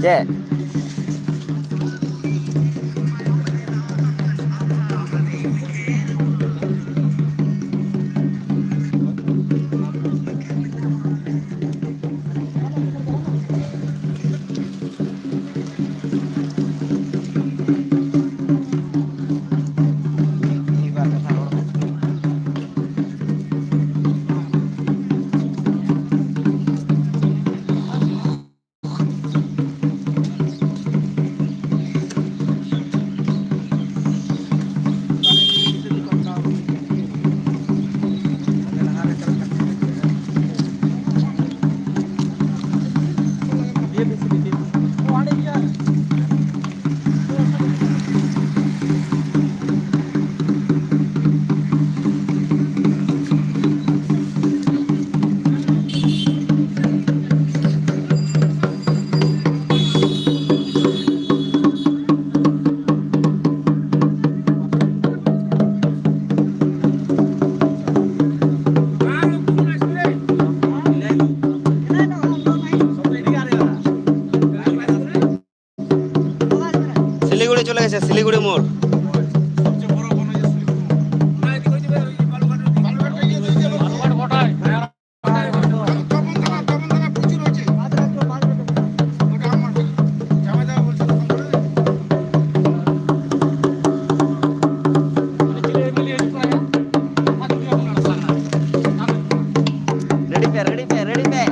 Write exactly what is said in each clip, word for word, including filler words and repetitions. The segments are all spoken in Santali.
ᱪᱮᱫ? শিলিগুড়ি চলে গেছে, শিলিগুড়ি মোড়। ᱨᱮᱰᱤ ᱯᱮ, ᱨᱮᱰᱤ ᱯᱮ, ᱨᱮᱰᱤ ᱯᱮ᱾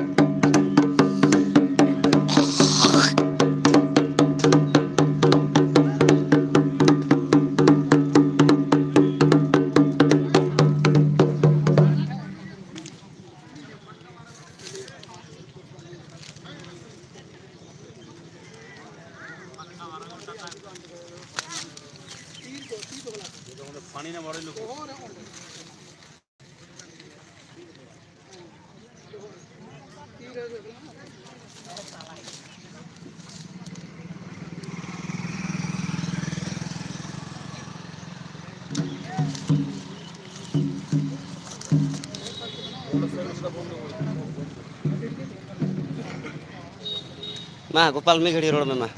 ᱢᱟ ᱜᱳᱯᱟᱞ, ᱢᱤᱫ ᱜᱷᱟᱹᱲᱤ ᱨᱚᱲ ᱢᱮ ᱢᱟ᱾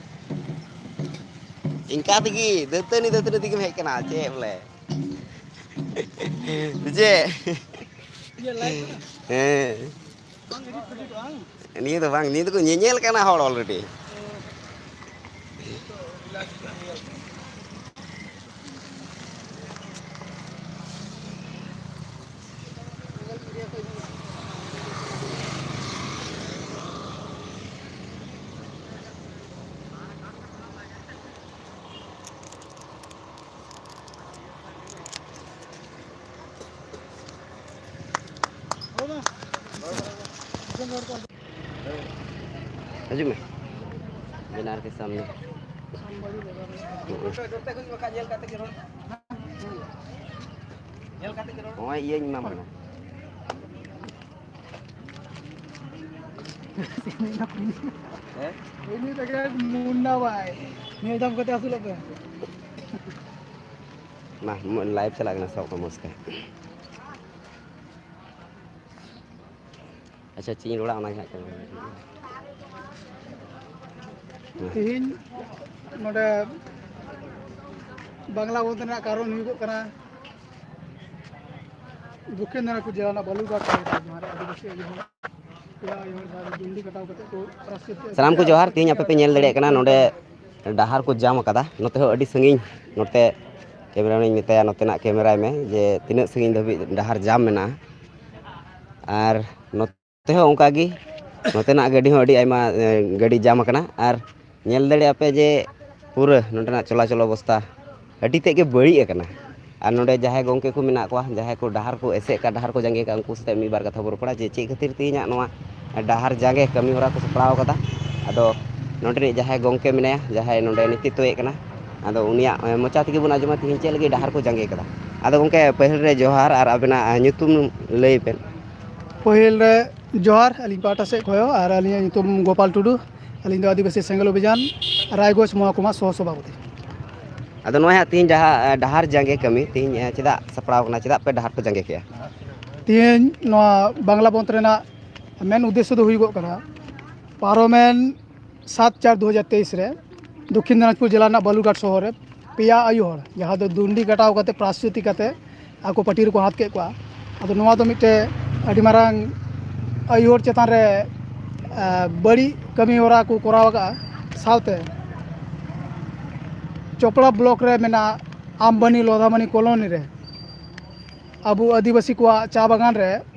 ᱤᱱᱠᱟ ᱛᱮᱜᱮ ᱫᱟᱹᱛᱟᱹᱱᱤ ᱫᱟᱹᱛᱟᱹᱱᱤ ᱛᱮᱜᱮᱢ ᱦᱮᱡ ᱠᱟᱱᱟ ᱪᱮᱫ ᱵᱚᱞᱮ? ᱪᱮᱫ? ᱦᱮᱸ, ᱱᱤᱭᱟᱹ ᱫᱚ ᱵᱟᱝ, ᱱᱤᱭᱟᱹ ᱫᱚᱠᱚ ᱧᱮᱧᱮᱞ ᱠᱟᱱᱟ ᱦᱚᱲ already᱾ ᱦᱤᱡᱩᱜ ᱢᱮ, ᱵᱮᱱᱟᱨ ᱠᱮ ᱥᱟᱢᱱᱮ᱾ ᱱᱚᱜᱼᱚᱭ ᱤᱭᱟᱹᱧ ᱮᱢᱟᱢ ᱠᱟᱱᱟ᱾ ᱩᱱᱤ ᱛᱟᱠᱮ ᱢᱩᱱᱱᱟ ᱵᱷᱟᱭ, ᱧᱮᱞ ᱧᱟᱢ ᱠᱟᱛᱮ ᱟᱹᱥᱩᱞᱚᱜ ᱯᱮ᱾ ᱢᱟ, ᱢᱚ-, live ᱪᱟᱞᱟᱜ ᱠᱟᱱᱟ, ᱥᱟᱵ ᱠᱚ ᱢᱚᱡᱽ ᱛᱮ᱾ ᱟᱪᱪᱷᱟ, ᱪᱮᱫ ᱤᱧ ᱨᱚᱲᱟ ᱚᱱᱟ ᱜᱮ ᱦᱟᱸᱜ ᱠᱟᱱᱟ᱾ ᱛᱮᱦᱮᱧ ᱱᱚᱰᱮ ᱵᱟᱝᱞᱟ ᱵᱚᱱᱫᱷ ᱨᱮᱱᱟᱜ ᱠᱟᱨᱚᱱ ᱦᱩᱭᱩᱜᱚᱜ ᱠᱟᱱᱟ ᱫᱚᱠᱠᱷᱤᱱ ᱫᱤᱱᱟᱡᱽᱯᱩᱨ ᱡᱮᱞᱟ ᱨᱮᱱᱟᱜ ᱵᱟᱞᱩᱨᱜᱷᱟᱴ ᱴᱚᱴᱷᱟ ᱨᱮ ᱡᱟᱦᱟᱸ ᱨᱮ ᱟᱹᱫᱤᱵᱟᱹᱥᱤ ᱟᱹᱭᱩ ᱦᱚᱲ, ᱯᱮᱲᱟ ᱟᱹᱭᱩ ᱦᱚᱲ ᱡᱟᱦᱟᱸ ᱨᱮ ᱰᱤᱝᱰᱤ ᱠᱟᱴᱟᱣ ᱠᱟᱛᱮ ᱠᱚ ᱯᱨᱟᱭᱥᱪᱤᱛᱛᱚ ᱥᱟᱱᱟᱢ ᱠᱚ ᱡᱚᱦᱟᱨ᱾ ᱛᱮᱦᱮᱧ ᱟᱯᱮ ᱯᱮ ᱧᱮᱞ ᱫᱟᱲᱮᱭᱟᱜ ᱠᱟᱱᱟ ᱱᱚᱰᱮ ᱰᱟᱦᱟᱨ ᱠᱚ ᱡᱟᱢ ᱟᱠᱟᱫᱟ᱾ ᱱᱚᱛᱮ ᱦᱚᱸ ᱟᱹᱰᱤ ᱥᱟᱺᱜᱤᱧ, ᱱᱚᱛᱮ camera ᱢᱟᱱ ᱤᱧ ᱢᱮᱛᱟᱭᱟ ᱱᱚᱛᱮᱱᱟᱜ camera ᱢᱮ ᱡᱮ ᱛᱤᱱᱟᱹᱜ ᱥᱟᱺᱜᱤᱧ ᱫᱷᱟᱹᱵᱤᱡ ᱰᱟᱦᱟᱨ ᱡᱟᱢ ᱢᱮᱱᱟᱜᱼᱟ᱾ ᱟᱨ ᱱᱚᱛᱮ ᱦᱚᱸ ᱚᱱᱠᱟ ᱜᱮ, ᱱᱚᱛᱮᱱᱟᱜ ᱜᱟᱹᱰᱤ ᱦᱚᱸ ᱟᱹᱰᱤ ᱟᱭᱢᱟ, ᱮ, ᱜᱟᱹᱰᱤ ᱡᱟᱢ ᱟᱠᱟᱱᱟ᱾ ᱟᱨ ᱧᱮᱞ ᱫᱟᱲᱮᱭᱟᱜ ᱯᱮ ᱡᱮ ᱯᱩᱨᱟᱹ ᱱᱚᱸᱰᱮᱱᱟᱜ ᱪᱚᱞᱟᱪᱚᱞ ᱚᱵᱚᱥᱛᱷᱟ ᱟᱹᱰᱤ ᱛᱮᱫ ᱜᱮ ᱵᱟᱹᱲᱤᱡ ᱟᱠᱟᱱᱟ᱾ ᱟᱨ ᱱᱚᱰᱮ ᱡᱟᱦᱟᱸᱭ ᱜᱚᱢᱠᱮ ᱠᱚ ᱢᱮᱱᱟᱜ ᱠᱚᱣᱟ, ᱡᱟᱦᱟᱸᱭ ᱠᱚ ᱰᱟᱦᱟᱨ ᱠᱚ ᱮᱥᱮᱫ ᱠᱟᱜ, ᱰᱟᱦᱟᱨ ᱠᱚ ᱡᱟᱸᱜᱮ ᱠᱟᱜ, ᱩᱱᱠᱩ ᱥᱟᱛᱮᱜ ᱢᱤᱫ ᱵᱟᱨ ᱠᱟᱛᱷᱟ ᱵᱚᱱ ᱨᱚᱯᱚᱲᱟ ᱡᱮ ᱪᱮᱫ ᱠᱷᱟᱹᱛᱤᱨ ᱛᱮᱦᱮᱧᱟᱜ ᱱᱚᱣᱟ ᱰᱟᱦᱟᱨ ᱡᱟᱸᱜᱮ ᱠᱟᱹᱢᱤ ᱦᱚᱨᱟ ᱠᱚ ᱥᱟᱯᱲᱟᱣ ᱠᱟᱫᱟ᱾ ᱟᱫᱚ ᱱᱚᱰᱮᱱᱤᱡ ᱡᱟᱦᱟᱸᱭ ᱜᱚᱢᱠᱮ ᱢᱮᱱᱟᱭᱟ, ᱡᱟᱦᱟᱸᱭ ᱱᱚᱰᱮ ᱱᱮᱛᱨᱤᱛᱛᱚᱭᱮᱫ ᱠᱟᱱᱟ, ᱟᱫᱚ ᱩᱱᱤᱭᱟᱜ, ᱮ, ᱢᱚᱪᱟ ᱛᱮᱜᱮ ᱵᱚᱱ ᱟᱸᱡᱚᱢᱟ ᱛᱮᱦᱮᱧ ᱪᱮᱫ ᱞᱟᱹᱜᱤᱫ ᱰᱟᱦᱟᱨ ᱠᱚ ᱡᱟᱸᱜᱮ ᱠᱟᱫᱟ᱾ ᱟᱫᱚ ᱜᱚᱢᱠᱮ, ᱯᱟᱹᱦᱤᱞ ᱨᱮ ᱡᱚᱦᱟᱨ ᱟᱨ ᱟᱵᱮᱱᱟᱜ, ᱮ, ᱧᱩᱛᱩᱢ ᱞᱟᱹᱭ ᱵᱮᱱ᱾ ᱯᱟᱹᱦᱤᱞ ᱨᱮ ᱡᱚᱦᱟᱨ ᱟᱹᱞᱤᱧ ᱯᱟᱦᱴᱟ ᱥᱮᱫ ᱠᱷᱚᱱ ᱦᱚᱸ, ᱟᱨ ᱟᱹᱞᱤᱧᱟᱜ ᱧᱩᱛᱩᱢ ᱜᱳᱯᱟᱞ ᱴᱩᱰᱩ, ᱟᱹᱞᱤᱧ ᱫᱚ ᱟᱹᱫᱤᱵᱟᱹᱥᱤ ᱥᱮᱸᱜᱮᱞ ᱚᱵᱷᱤᱡᱟᱱ ᱨᱟᱭᱜᱚᱸᱡᱽ ᱢᱚᱦᱚᱠᱩᱢᱟ ᱥᱚᱦ ᱥᱚᱵᱷᱟᱯᱚᱛᱤ᱾ ᱟᱫᱚ ᱱᱚᱜᱼᱚᱭ ᱦᱟᱸᱜ ᱛᱮᱦᱮᱧ ᱰᱟᱦᱟ-, ᱰᱟᱦᱟᱨ ᱡᱟᱸᱜᱮ ᱠᱟᱹᱢᱤ ᱛᱮᱦᱮᱧ, ᱮ, ᱪᱮᱫᱟᱜ ᱥᱟᱯᱲᱟᱣ ᱠᱟᱱᱟ, ᱪᱮᱫᱟᱜ ᱯᱮ ᱰᱟᱦᱟᱨ ᱯᱮ ᱡᱟᱸᱜᱮ ᱠᱮᱜᱼᱟ? ᱛᱮᱦᱮᱧ ᱱᱚᱣᱟ ᱵᱟᱝᱞᱟ ᱵᱚᱱᱫᱷ ᱨᱮᱱᱟᱜ ᱢᱮᱱ ᱩᱫᱽᱫᱮᱥᱥᱚ ᱫᱚ ᱦᱩᱭᱩᱜᱚᱜ ᱠᱟᱱᱟ, ᱯᱟᱨᱚᱢᱮᱱ ᱥᱟᱛ ᱪᱟᱨ ᱫᱩ ᱦᱟᱡᱟᱨ ᱛᱮᱭᱤᱥ ᱨᱮ ᱫᱚᱠᱠᱷᱤᱱ ᱫᱤᱱᱟᱡᱽᱯᱩᱨ ᱡᱮᱞᱟ ᱨᱮᱱᱟᱜ ᱵᱟᱞᱩᱨᱜᱷᱟᱴ ᱥᱚᱦᱚᱨ ᱨᱮ ᱯᱮᱭᱟ ᱟᱭᱳ ᱦᱚᱲ, ᱡᱟᱦᱟᱸ ᱫᱚ ᱫᱩᱱᱰᱤ ᱠᱟᱴᱟᱣ ᱠᱟᱛᱮ ᱯᱨᱟᱥᱪᱩᱛᱤ ᱠᱟᱛᱮ ᱟᱠᱚ ᱯᱟᱹᱴᱤ ᱨᱮᱠᱚ ᱦᱟᱛ ᱠᱮᱫ ᱠᱚᱣᱟ᱾ ᱟᱫᱚ ᱱᱚᱣᱟ ᱫᱚ ᱢᱤᱫᱴᱮᱱ ᱟᱹᱰᱤ ᱢᱟᱨᱟᱝ ᱟᱭᱳ ᱦᱚᱲ ᱪᱮᱛᱟᱱ ᱨᱮ, ᱟ, ᱵᱟᱹᱲᱤᱡ ᱠᱟᱹᱢᱤ ᱦᱚᱨᱟ ᱠᱚ ᱠᱚᱨᱟᱣ ᱟᱠᱟᱫᱼᱟ᱾ ᱥᱟᱶᱛᱮ ᱪᱚᱯᱲᱟ ᱵᱞᱚᱠ ᱨᱮ ᱢᱮᱱᱟᱜ ᱟᱢᱵᱟᱱᱤ ᱞᱚᱫᱷᱟᱢᱟᱱᱤ ᱠᱚᱞᱚᱱᱤ ᱨᱮ ᱟᱵᱚ ᱟᱹᱫᱤᱵᱟᱹᱥᱤ ᱠᱚᱣᱟᱜ ᱪᱟ ᱵᱟᱜᱟᱱ ᱨᱮ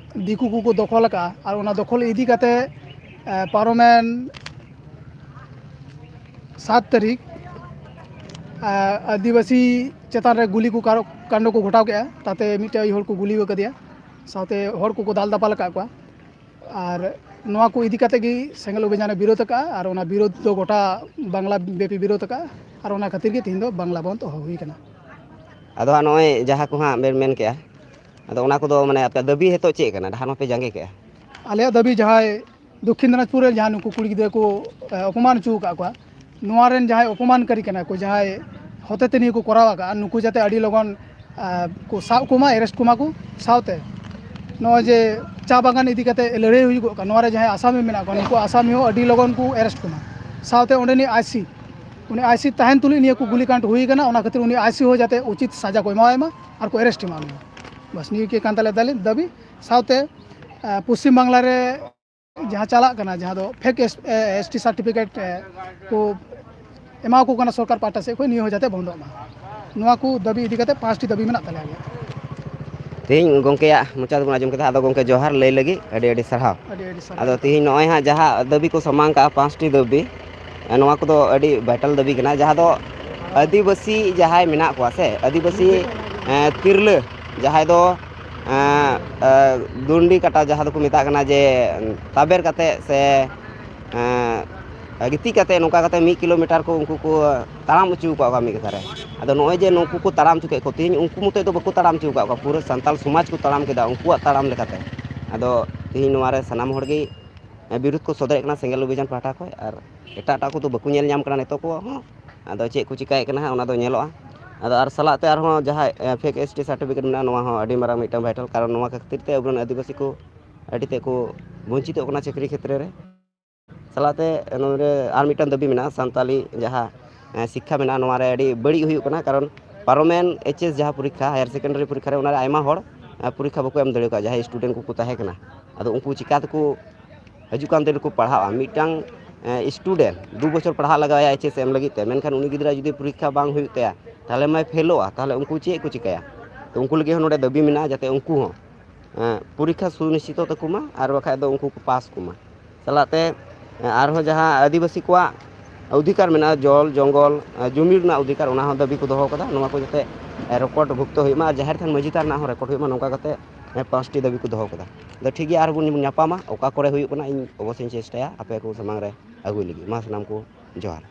ᱫᱤᱠᱩ ᱠᱚᱠᱚ ᱫᱚᱠᱷᱚᱞ ᱟᱠᱟᱫᱼᱟ᱾ ᱟᱨ ᱚᱱᱟ ᱫᱚᱠᱷᱚᱞ ᱤᱫᱤ ᱠᱟᱛᱮ, ᱮ, ᱯᱟᱨᱚᱢᱮᱱ ᱥᱟᱛ ᱛᱟᱹᱨᱤᱠᱷ, ᱮ, ᱟᱹᱫᱤᱵᱟᱹᱥᱤ ᱪᱮᱛᱟᱱ ᱨᱮ ᱜᱩᱞᱤ ᱠᱚ ᱠᱟᱨᱚ-, ᱠᱟᱱᱰᱚ ᱠᱚ ᱜᱷᱚᱴᱟᱣ ᱠᱮᱫᱼᱟ᱾ ᱛᱟᱛᱮ ᱢᱤᱫᱴᱮᱱ ᱟᱭᱳ ᱦᱚᱲ ᱠᱚ ᱜᱩᱞᱤ ᱟᱠᱟᱫᱮᱭᱟ, ᱥᱟᱶᱛᱮ ᱦᱚᱲ ᱠᱚᱠᱚ ᱫᱟᱞ ᱫᱟᱯᱟᱞ ᱟᱠᱟᱫ ᱠᱚᱣᱟ᱾ ᱟᱨ ᱱᱚᱣᱟ ᱠᱚ ᱤᱫᱤ ᱠᱟᱛᱮ ᱜᱮ ᱥᱮᱸᱜᱮᱞ ᱚᱵᱷᱤᱡᱟᱱᱮ ᱵᱤᱨᱳᱫᱷ ᱟᱠᱟᱫᱼᱟ, ᱟᱨ ᱚᱱᱟ ᱵᱤᱨᱳᱫᱷ ᱫᱚ ᱜᱚᱴᱟ ᱵᱟᱝᱞᱟ ᱵᱮᱯᱤ ᱵᱤᱨᱳᱫᱷ ᱟᱠᱟᱫᱼᱟ, ᱟᱨ ᱚᱱᱟ ᱠᱷᱟᱹᱛᱤᱨ ᱜᱮ ᱛᱮᱦᱮᱧ ᱫᱚ ᱵᱟᱝᱞᱟ ᱵᱚᱱᱫᱷ ᱦᱚᱦᱚ ᱦᱩᱭ ᱟᱠᱟᱱᱟ᱾ ᱟᱫᱚ ᱦᱟᱸᱜ ᱱᱚᱜᱼᱚᱭ ᱡᱟᱦᱟᱸ ᱠᱚ ᱦᱟᱸᱜ ᱵᱮᱱ ᱢᱮᱱ ᱠᱮᱜᱼᱟ, ᱟᱫᱚ ᱚᱱᱟ ᱠᱚᱫᱚ ᱢᱟᱱᱮ ᱟᱯᱮᱭᱟᱜ ᱫᱟᱹᱵᱤ ᱦᱤᱛᱚᱜ ᱪᱮᱫ ᱠᱟᱱᱟ? ᱰᱟᱦᱟᱨ ᱢᱟᱯᱮ ᱡᱟᱸᱜᱮ ᱠᱮᱜᱼᱟ᱾ ᱟᱞᱮᱭᱟᱜ ᱫᱟᱹᱵᱤ, ᱡᱟᱦᱟᱸᱭ ᱫᱚᱠᱠᱷᱤᱱ ᱫᱤᱱᱟᱡᱽᱯᱩᱨ ᱨᱮ ᱡᱟᱦᱟᱸ ᱱᱩᱠᱩ ᱠᱩᱲᱤ ᱜᱤᱫᱽᱨᱟᱹ ᱠᱚ, ᱮ, ᱚᱯᱚᱢᱟᱱ ᱦᱚᱪᱚ ᱟᱠᱟᱫ ᱠᱚᱣᱟ, ᱱᱚᱣᱟ ᱨᱮᱱ ᱡᱟᱦᱟᱸᱭ ᱚᱯᱚᱢᱟᱱᱠᱟᱨᱤ ᱠᱟᱱᱟ ᱠᱚ, ᱡᱟᱦᱟᱸᱭ ᱦᱚᱛᱮᱛᱮ ᱱᱤᱭᱟᱹ ᱠᱚ ᱠᱚᱨᱟᱣ ᱟᱠᱟᱫᱼᱟ, ᱱᱩᱠᱩ ᱡᱟᱛᱮ ᱟᱹᱰᱤ ᱞᱚᱜᱚᱱ, ᱮ, ᱠᱚ ᱥᱟᱵ ᱠᱚᱢᱟ, ᱮᱨᱮᱥᱴ ᱠᱚᱢᱟ ᱠᱚ᱾ ᱥᱟᱶᱛᱮ ᱱᱚᱜᱼᱚᱭ ᱡᱮ ᱪᱟ ᱵᱟᱜᱟᱱ ᱤᱫᱤ ᱠᱟᱛᱮ ᱞᱟᱹᱲᱦᱟᱹᱭ ᱦᱩᱭᱩᱜᱚᱜ ᱠᱟᱱᱟ, ᱱᱚᱣᱟ ᱨᱮ ᱡᱟᱦᱟᱸᱭ ᱟᱥᱟᱢᱤ ᱢᱮᱱᱟᱜ ᱠᱚᱣᱟ, ᱱᱩᱠᱩ ᱟᱥᱟᱢᱤ ᱦᱚᱸ ᱟᱹᱰᱤ ᱞᱚᱜᱚᱱ ᱠᱚ ᱮᱨᱮᱥᱴ ᱠᱚᱢᱟ᱾ ᱥᱟᱶᱛᱮ ᱚᱸᱰᱮᱱᱤᱡ ᱟᱭᱥᱤ, ᱩᱱᱤ ᱟᱭᱥᱤ ᱛᱟᱦᱮᱱ ᱛᱩᱞᱩᱡ ᱱᱤᱭᱟᱹ ᱠᱚ ᱜᱩᱞᱤ ᱠᱟᱱᱰ ᱦᱩᱭ ᱟᱠᱟᱱᱟ, ᱚᱱᱟ ᱠᱷᱟᱹᱛᱤᱨ ᱩᱱᱤ ᱟᱭᱥᱤ ᱦᱚᱸ ᱡᱟᱛᱮ ᱩᱪᱤᱛ ᱥᱟᱡᱟ ᱠᱚ ᱮᱢᱟᱣᱟᱭ ᱢᱟ ᱟᱨ ᱠᱚ ᱮᱨᱮᱥᱴ ᱮᱢᱟ ᱩᱱᱤ᱾ ᱵᱟᱥ, ᱱᱤᱭᱟᱹ ᱜᱮ ᱠᱟᱱ ᱛᱟᱞᱮᱭᱟ ᱫᱟᱞᱤ-, ᱫᱟᱹᱵᱤ᱾ ᱥᱟᱶᱛᱮ, ᱮ, ᱯᱚᱥᱪᱤᱢ ᱵᱟᱝᱞᱟ ᱨᱮ ᱡᱟᱦᱟᱸ ᱪᱟᱞᱟᱜ ᱠᱟᱱᱟ, ᱡᱟᱦᱟᱸ ᱫᱚ ᱯᱷᱮᱠ ᱮᱥ-, ᱮ, ᱮᱥ ᱴᱤ ᱥᱟᱨᱴᱤᱯᱷᱤᱠᱮᱴ, ᱮ, ᱠᱚ ᱮᱢᱟ ᱠᱚ ᱠᱟᱱᱟ ᱥᱚᱨᱠᱟᱨ ᱯᱟᱦᱴᱟ ᱥᱮᱫ ᱠᱷᱚᱱ, ᱱᱤᱭᱟᱹ ᱦᱚᱸ ᱡᱟᱛᱮ ᱵᱚᱱᱫᱚᱜ ᱢᱟ᱾ ᱱᱚᱣᱟ ᱠᱚ ᱫᱟᱹᱵᱤ ᱤᱫᱤ ᱠᱟᱛᱮ ᱯᱟᱸᱪᱴᱤ ᱫᱟᱹᱵᱤ ᱢᱮᱱᱟᱜ ᱛᱟᱞᱮᱭᱟ ᱟᱞᱮᱭᱟᱜ᱾ ᱛᱮᱦᱮᱧ ᱜᱚᱢᱠᱮᱭᱟᱜ ᱢᱚᱪᱟ ᱛᱮᱵᱚᱱ ᱟᱸᱡᱚᱢ ᱠᱮᱫᱟ᱾ ᱟᱫᱚ ᱜᱚᱢᱠᱮ, ᱡᱚᱦᱟᱨ ᱞᱟᱹᱭ ᱞᱟᱹᱜᱤᱫ ᱟᱹᱰᱤ ᱟᱹᱰᱤ ᱥᱟᱨᱦᱟᱣ᱾ ᱟᱹᱰᱤ ᱟᱹᱰᱤ ᱥᱟᱨᱦᱟᱣ᱾ ᱟᱫᱚ ᱛᱮᱦᱮᱧ ᱱᱚᱜᱼᱚᱭ ᱦᱟᱸᱜ ᱡᱟᱦᱟᱸ ᱫᱟᱹᱵᱤ ᱠᱚ ᱥᱟᱢᱟᱝ ᱠᱟᱜᱼᱟ, ᱯᱟᱸᱪᱴᱤ ᱫᱟᱹᱵᱤ, ᱱᱚᱣᱟ ᱠᱚᱫᱚ ᱟᱹᱰᱤ ᱵᱷᱟᱭᱴᱟᱞ ᱫᱟᱹᱵᱤ ᱠᱟᱱᱟ, ᱡᱟᱦᱟᱸ ᱫᱚ ᱟᱹᱫᱤᱵᱟᱹᱥᱤ ᱡᱟᱦᱟᱸᱭ ᱢᱮᱱᱟᱜ ᱠᱚᱣᱟ ᱥᱮ, ᱟᱹᱫᱤᱵᱟᱹᱥᱤ, ᱮᱸ, ᱛᱤᱨᱞᱟᱹ ᱡᱟᱦᱟᱸᱭ ᱫᱚ, ᱮᱸ, ᱮᱸ, ᱫᱩᱱᱰᱤ ᱠᱟᱴᱟ ᱡᱟᱦᱟᱸ ᱫᱚᱠᱚ ᱢᱮᱛᱟᱜ ᱠᱟᱱᱟ, ᱡᱮ ᱛᱟᱵᱮᱨ ᱠᱟᱛᱮ ᱥᱮ, ᱮᱸ, ᱜᱤᱛᱤᱡ ᱠᱟᱛᱮ, ᱱᱚᱝᱠᱟ ᱠᱟᱛᱮ ᱢᱤᱫ ᱠᱤᱞᱳᱢᱤᱴᱟᱨ ᱠᱚ ᱩᱱᱠᱩ ᱠᱚ ᱛᱟᱲᱟᱢ ᱦᱚᱪᱚ ᱟᱠᱟᱫ ᱠᱚᱣᱟ ᱢᱤᱫ ᱠᱟᱛᱷᱟ ᱨᱮ᱾ ᱟᱫᱚ ᱱᱚᱜᱼᱚᱭ ᱡᱮ ᱱᱩᱠᱩ ᱠᱚ ᱛᱟᱲᱟᱢ ᱦᱚᱪᱚ ᱠᱮᱫ ᱠᱚ, ᱛᱮᱦᱮᱧ ᱩᱱᱠᱩ ᱢᱚᱛᱚᱡ ᱫᱚ ᱵᱟᱠᱚ ᱛᱟᱲᱟᱢ ᱦᱚᱪᱚ ᱟᱠᱟᱫ ᱠᱚᱣᱟ, ᱯᱩᱨᱟᱹ ᱥᱟᱱᱛᱟᱞ ᱥᱚᱢᱟᱡᱽ ᱠᱚ ᱛᱟᱲᱟᱢ ᱠᱮᱫᱟ ᱩᱱᱠᱩᱣᱟᱜ ᱛᱟᱲᱟᱢ ᱞᱮᱠᱟᱛᱮ᱾ ᱟᱫᱚ ᱛᱮᱦᱮᱧ ᱱᱚᱣᱟ ᱨᱮ ᱥᱟᱱᱟᱢ ᱦᱚᱲ ᱜᱮ ᱵᱤᱨᱩᱫᱷ ᱠᱚ ᱥᱚᱫᱚᱨᱮᱫ ᱠᱟᱱᱟ ᱥᱮᱸᱜᱮᱞ ᱚᱵᱷᱤᱡᱟᱱ ᱯᱟᱦᱴᱟ ᱠᱷᱚᱱ, ᱟᱨ ᱮᱴᱟᱜ ᱮᱴᱟᱜ ᱠᱚᱫᱚ ᱵᱟᱠᱚ ᱧᱮᱞ ᱧᱟᱢ ᱠᱟᱱᱟ ᱱᱤᱛᱚᱜ ᱠᱚ ᱦᱚᱸ᱾ ᱟᱫᱚ ᱪᱮᱫ ᱠᱚ ᱪᱤᱠᱟᱹᱭᱮᱫ ᱠᱟᱱᱟ ᱦᱟᱸᱜ, ᱚᱱᱟ ᱫᱚ ᱧᱮᱞᱚᱜᱼᱟ᱾ ᱟᱫᱚ ᱟᱨ ᱥᱟᱞᱟᱜ ᱛᱮ ᱟᱨᱦᱚᱸ ᱡᱟᱦᱟᱸ, ᱮ, ᱯᱷᱮᱠ ᱮᱥ ᱴᱤ ᱥᱟᱨᱴᱤᱯᱷᱤᱠᱮᱴ ᱢᱮᱱᱟᱜᱼᱟ, ᱱᱚᱣᱟ ᱦᱚᱸ ᱟᱹᱰᱤ ᱢᱟᱨᱟᱝ ᱢᱤᱫᱴᱟᱝ ᱵᱷᱟᱭᱴᱟᱞ, ᱠᱟᱨᱚᱱ ᱱᱚᱣᱟ ᱠᱷᱟᱹᱛᱤᱨ ᱛᱮ ᱟᱵᱚᱨᱮᱱ ᱟᱹᱫᱤᱵᱟᱹᱥᱤ ᱠᱚ ᱟᱹᱰᱤ ᱛᱮᱫ ᱠᱚ ᱵᱚᱧᱪᱤᱛᱚᱜ ᱠᱟᱱᱟ ᱪᱟᱹᱠᱨᱤ ᱠᱷᱮᱛᱨᱮ ᱨᱮ᱾ ᱛᱟᱞᱟᱛᱮ ᱱᱚᱰᱮ ᱟᱨ ᱢᱤᱫᱴᱟᱝ ᱫᱟᱹᱵᱤ ᱢᱮᱱᱟᱜᱼᱟ, ᱥᱟᱱᱛᱟᱞᱤ ᱡᱟᱦᱟᱸ, ᱮᱸ, ᱥᱤᱠᱠᱷᱟ ᱢᱮᱱᱟᱜᱼᱟ, ᱱᱚᱣᱟ ᱨᱮ ᱟᱹᱰᱤ ᱵᱟᱹᱲᱤᱡ ᱦᱩᱭᱩᱜ ᱠᱟᱱᱟ᱾ ᱠᱟᱨᱚᱱ ᱯᱟᱨᱚᱢᱮᱱ ᱮᱭᱤᱪ ᱮᱥ ᱡᱟᱦᱟᱸ ᱯᱚᱨᱤᱠᱠᱷᱟ, ᱦᱟᱭᱟᱨ ᱥᱮᱠᱮᱱᱰᱟᱨᱤ ᱯᱚᱨᱤᱠᱠᱷᱟ ᱨᱮ, ᱚᱱᱟ ᱨᱮ ᱟᱭᱢᱟ ᱦᱚᱲ, ᱮᱸ, ᱯᱚᱨᱤᱠᱠᱷᱟ ᱵᱟᱠᱚ ᱮᱢ ᱫᱟᱲᱮ ᱠᱟᱣᱫᱟ, ᱡᱟᱦᱟᱸᱭ ᱥᱴᱩᱰᱮᱱᱴ ᱠᱚᱠᱚ ᱛᱟᱦᱮᱸ ᱠᱟᱱᱟ᱾ ᱟᱫᱚ ᱩᱱᱠᱩ ᱪᱤᱠᱟ ᱛᱮᱠᱚ ᱦᱤᱡᱩᱜ ᱠᱟᱱ ᱛᱮ ᱠᱚ ᱯᱟᱲᱦᱟᱜᱼᱟ? ᱢᱤᱫᱴᱟᱝ, ᱮᱸ, ᱥᱴᱩᱰᱮᱱᱴ ᱫᱩ ᱵᱚᱪᱷᱚᱨ ᱯᱟᱲᱦᱟᱜ ᱞᱟᱜᱟᱣᱟᱭᱟ ᱮᱭᱤᱪ ᱮᱥ ᱮᱢ ᱞᱟᱹᱜᱤᱫ ᱛᱮ, ᱢᱮᱱᱠᱷᱟᱱ ᱩᱱᱤ ᱜᱤᱫᱽᱨᱟᱹ ᱡᱩᱫᱤ ᱯᱚᱨᱤᱠᱠᱷᱟ ᱵᱟᱝ ᱦᱩᱭᱩᱜ ᱛᱟᱭᱟ, ᱛᱟᱦᱚᱞᱮ ᱢᱟᱭ ᱯᱷᱮᱞᱚᱜᱼᱟ᱾ ᱛᱟᱦᱚᱞᱮ ᱩᱱᱠᱩ ᱪᱮᱫ ᱠᱚ ᱪᱤᱠᱟᱹᱭᱟ? ᱛᱚ, ᱩᱱᱠᱩ ᱞᱟᱹᱜᱤᱫ ᱦᱚᱸ ᱱᱚᱰᱮ ᱫᱟᱹᱵᱤ ᱢᱮᱱᱟᱜᱼᱟ, ᱡᱟᱛᱮ ᱩᱱᱠᱩ ᱦᱚᱸ, ᱮᱸ, ᱯᱚᱨᱤᱠᱠᱷᱟ ᱥᱩᱱᱤᱥᱪᱤᱛᱚᱜ ᱛᱟᱠᱚ ᱢᱟ, ᱟᱨ ᱵᱟᱠᱷᱟᱡ ᱫᱚ ᱩᱱᱠᱩ ᱠᱚ ᱯᱟᱥ ᱠᱚᱢᱟ᱾ ᱥᱟᱞᱟᱜ ᱛᱮ, ᱮᱸ, ᱟᱨᱦᱚᱸ ᱡᱟᱦᱟᱸ ᱟᱹᱫᱤᱵᱟᱹᱥᱤ ᱠᱚᱣᱟᱜ ᱚᱫᱷᱤᱠᱟᱨ ᱢᱮᱱᱟᱜᱼᱟ, ᱡᱚᱞ, ᱡᱚᱝᱜᱚᱞ, ᱮᱸ, ᱡᱩᱢᱤ ᱨᱮᱱᱟᱜ ᱚᱫᱷᱤᱠᱟᱨ, ᱚᱱᱟ ᱦᱚᱸ ᱫᱟᱹᱵᱤ ᱠᱚ ᱫᱚᱦᱚ ᱠᱟᱫᱟ᱾ ᱱᱚᱣᱟ ᱠᱚ ᱡᱟᱛᱮ, ᱮᱸ, ᱨᱮᱠᱚᱨᱰ ᱵᱷᱩᱠᱛᱚ ᱦᱩᱭᱩᱜ ᱢᱟ, ᱟᱨ ᱡᱟᱦᱮᱨ ᱛᱷᱟᱱ ᱢᱟᱹᱡᱷᱤ ᱛᱷᱟᱱ ᱨᱮᱱᱟᱜ ᱦᱚᱸ ᱨᱮᱠᱚᱨᱰ ᱦᱩᱭᱩᱜ ᱢᱟ᱾ ᱱᱚᱝᱠᱟ ᱠᱟᱛᱮ, ᱮᱸ, ᱯᱟᱸᱪᱴᱤ ᱫᱟᱹᱵᱤ ᱠᱚ ᱫᱚᱦᱚ ᱠᱟᱫᱟ᱾ ᱟᱫᱚ ᱴᱷᱤᱠ ᱜᱮᱭᱟ, ᱟᱨᱦᱚᱸ ᱵᱚᱱ ᱧᱟᱯᱟᱢᱟ, ᱚᱠᱟ ᱠᱚᱨᱮ ᱦᱩᱭᱩᱜ ᱠᱟᱱᱟ, ᱤᱧ ᱚᱵᱚᱥᱥᱳᱭᱤᱧ ᱪᱮᱥᱴᱟᱭᱟ ᱟᱯᱮ ᱠᱚ ᱥᱟᱢᱟᱝ ᱨᱮ ᱟᱹᱜᱩᱭ ᱞᱟᱹᱜᱤᱫ᱾ ᱢᱟ ᱥᱟᱱᱟᱢ ᱠᱚ ᱡᱚᱦᱟᱨ᱾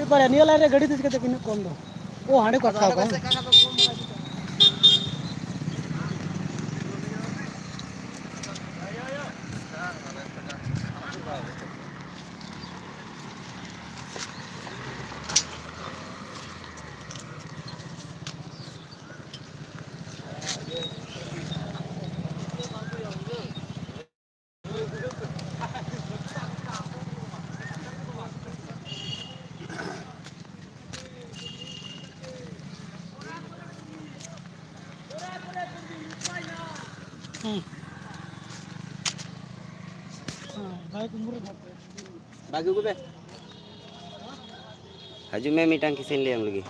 ᱮ ᱵᱟᱲᱮ, ᱱᱤᱭᱟᱹ ᱞᱟᱭᱤᱱ ᱨᱮ ᱜᱟᱹᱰᱤ ᱫᱚ ᱪᱤᱠᱟᱹᱛᱮ ᱤᱱᱟᱹᱜ ᱠᱚᱢ ᱫᱚ? ᱚ, ᱦᱟᱸᱰᱮ ᱠᱚ ᱟᱴᱠᱟᱣ ᱠᱚᱣᱟ᱾ ᱦᱩᱸ᱾ ᱵᱟᱜᱮ ᱟᱹᱜᱩᱭ ᱢᱮ, ᱢᱤᱫᱴᱟᱝ ᱠᱤᱥᱟᱹᱧ ᱞᱟᱹᱭᱟᱢ ᱞᱟᱹᱜᱤᱫ᱾